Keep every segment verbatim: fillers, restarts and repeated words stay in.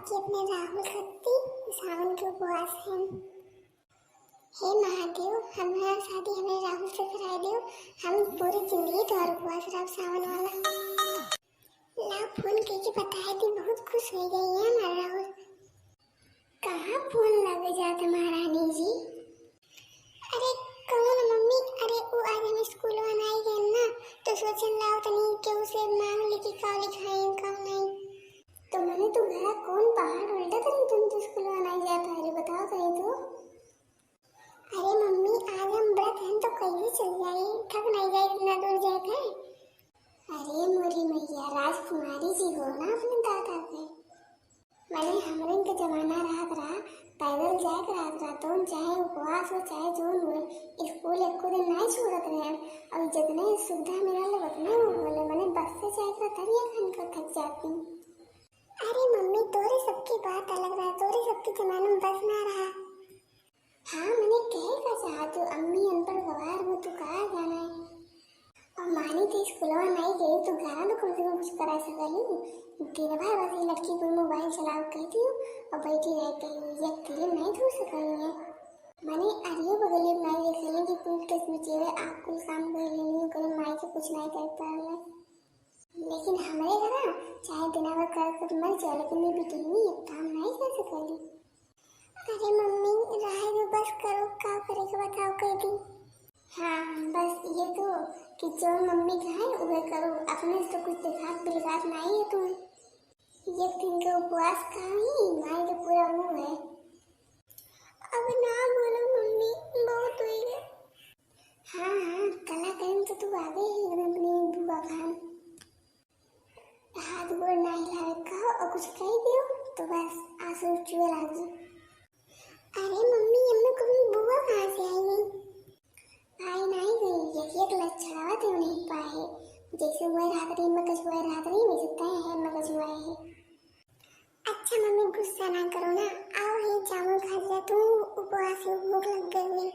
कि अपने राहुल खातिर सावन के उपवास है। हे महादेव, हमार शादी हमरे राहुल से कराए दियो, हम पूरी जिंदगी तोहर उपवास रहब सावन वाला। ला फोन कइके बताए दी, बहुत खुश होइ गई है हमार राहुल। कहाँ फोन लगे जात महारानी जी? अरे कौन मम्मी, अरे वो आज हम स्कूल में नहीं गए ना, तो सोचन लाओ तनी केहू से मांग ले कि का लिखाई का नहीं। तो मने तू घरा कौन पहाड़ उल्टा तनी तुम तो स्कूल में नहीं जा पाए, बताओ तनी तू। अरे मम्मी, आज हम व्रत हैं तो कैसे चल जाए, थक नहीं जाए इतना दूर जाए थे। अरे मोरी मैया, राजकुमारी जी हो ना अपने दादा के। मने हमरे के जमाना रहत रहा, पैदल जाए के रहत रहा, तो चाहे उपवास हो चाहे जोन हो, स्कूल एको दिन नहीं छोड़त रहे। और जितने सुविधा मिलल उतने वो बोले, मने बस से जाए के रहता रिया खान का थक जाती। अरे मम्मी, तोरे सबकी बात अलग रहा, तोरे सबके जमाना में बस ना रहा। हाँ, मने कहे का चाहत हूँ, अम्मी अनपढ़ गवार हो, तू का जाने। और मानी तो स्कूलवा नहीं गई, तो घरा में कम से कम कुछ करा सकली। दिन भर बस ये लड़की कोई मोबाइल चलाओ कह दियो और बैठी रह गई, एक तिल नहीं धो सकली है। मने अरियो बगलियो नहीं देख लेनी कि कुल किस्म चेवे, आप कुल काम कर लेनी, ओकरे माई के कुछ नहीं कर पावे। लेकिन हमरे घरा चाहे दिना भर कर कर मर जाए, लेकिन ये बिटिया एक काम नहीं कर सकली। अरे मम्मी, रहे दो, बस करो, का करे के बताओ, कह दी। हाँ, बस ये तो कि जो मम्मी कहे उहे करो, अपने से तो कुछ दिखात बिलखात नहीं है तुम। एक दिन के उपवास का ही माई के पूरा मुंह है। अब ना बोलो मम्मी, बहुत हुई है। हाँ हाँ, कला कहीं तो तू आगे ही एकदम अपनी बुआ खान। हाथ गोड़ ना हिलावे कहो और कुछ कह दियो तो बस आंसू चुए लागी। अरे मम्मी, अम्मा कभी बुआ कहाँ से आई गई? आई नहीं गई, एक एक लक्षणवा तो नहीं पाए। जैसे हुए रात रही मगज हुए रात रही, वैसे तय है मगज हुआ है। अच्छा मम्मी, गुस्सा ना करो ना, आओ ये जामुन खा लिया तू, उपवास है, भूख लग गई हुई।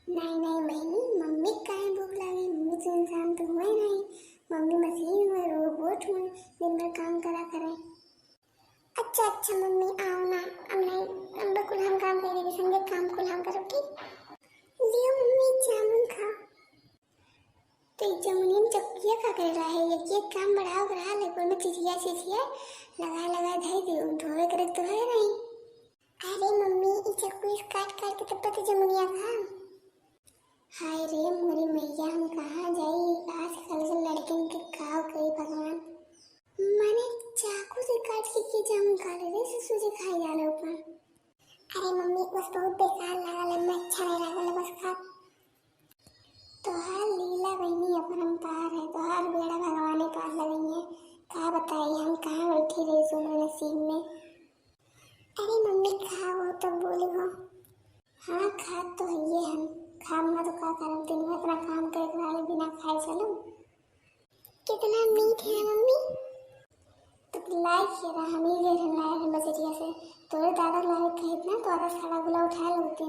नहीं नहीं बहनी, मम्मी काहे भूख लागी? मम्मी तो इंसान तो हुए नहीं, मम्मी मशीन हुए, रोबोट हुए, दिन भर काम करा करे। अच्छा अच्छा मम्मी, आओ ना, अब नहीं, अब कुल हम काम कर देंगे, संगे काम कुल हम करो, ठीक? लियो मम्मी, जामुन खाओ। तो ये जमुनिया में चक्किया का कर रहा है, ये, ये काम बढ़ाओ रहा है, लेकिन में चिचिया चिचिया लगा लगा धर दे, धोवे करे तो है नहीं। अरे मम्मी, ई चक्कू से काट काट के तब तो जमुनिया खा। हाय रे मोरी मैया, हम कहाँ जाई आजकल के लड़किन के, का करी भगवान। माने चाकू से काट के के जामुन खा ले रे ससुर जी, खाई डाले ऊपर। अरे मम्मी, बस बहुत बेकार लागल है, मैं अच्छा नहीं लागल है, बस खा। तोहार लीला बहनी अपरंपार है, तोहार बेड़ा भगवाने पार लगई है। का बताई हम कहाँ बैठी रही सोना नसीब में। अरे मम्मी, खाओ तब बोली हो। हाँ, खात तो हइये हम। खाब ना तो का करब, दिन भर इतना काम करे के वाले बिना खाए चलो। कितना मीठ है मम्मी। तो लाई खेदा हम ही ले रहन लाए हैं बजरिया से। तोरे दादा लाए कहे इतना तो आधा सारा गुला उठा लेते।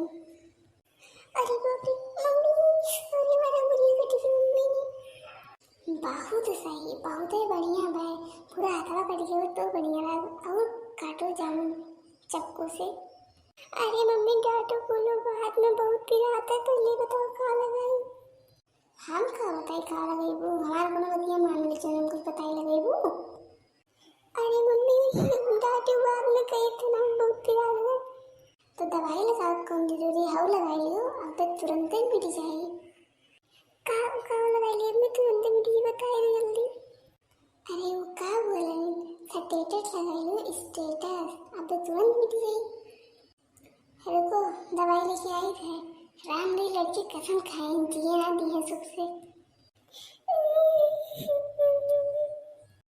अरे बाप रे, मम्मी, सॉरी, मारा मुझे कटी की मम्मी। बहुत सही, बहुत ही बढ़िया भाई, पूरा हाथवा कट गया तो बढ़िया रहा। और काटो जामुन चक्कू से। अरे मम्मी, डांटो बोलो, हाथ में बहुत पीरा आता है, पहले बताओ का लगाई? हम का बताई का लगेबू, हमार कोनो बतिया मान ले, चल हम कुछ बताई लगेबू। अरे मम्मी, डांटे बाद में कही थे ना, हम बहुत पिरात है। तो दवाई लगाओ, कौन जरूरी है, वो लगाई लियो, अब तो तुरंत ही मिट जाए। का, का लगाई लियो, मैं तुरंत मिट जाए, बताई दे जल्दी। अरे वो का बोले, स्टेटस लगाई लियो, स्टेटस, अब तो तुरंत मिट जाए। रुको, दवाई लेके आई है। राम रे लड़की कसम खाए, जिए ना दी है सुख से।